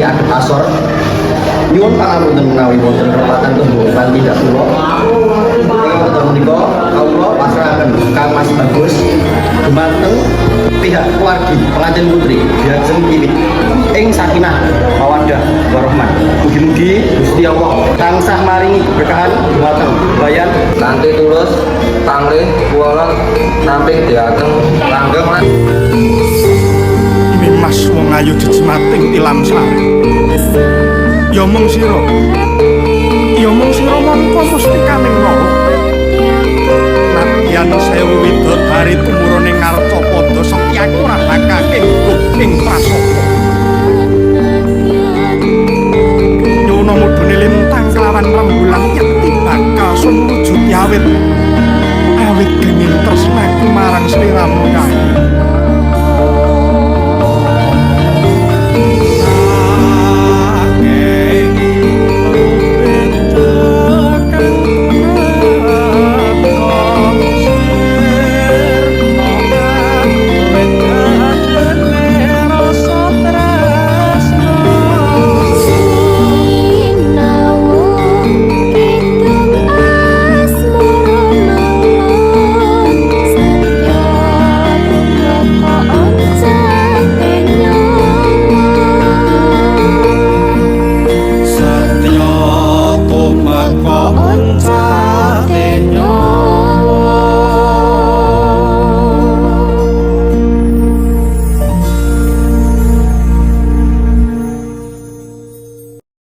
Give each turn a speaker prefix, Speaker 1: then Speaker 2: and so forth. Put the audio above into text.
Speaker 1: adhep asor. Nyuwun pangapunten menawi wonten kelepatan tembung lan tindak kula. Ing wekdal menika kawula pasrahaken Kang Mas Bagus dumateng pihak keluargi pengantin putri diajeng kiwit ing sakinah, mawaddah, warahmah. Mugi-mugi Gusti Allah tansah maringi keberkahan dumateng bayan
Speaker 2: Kanthi tulus panglih kula namping diajeng langgeng lan
Speaker 3: Mas, wong ayu jejimating tilam sari. Ya mung sira. Ya mung sira mangka mustikaning nara. Nadyan sewu widodari tumurune ngarcapada, sekti aku ora bakal kengguh ing prasaka.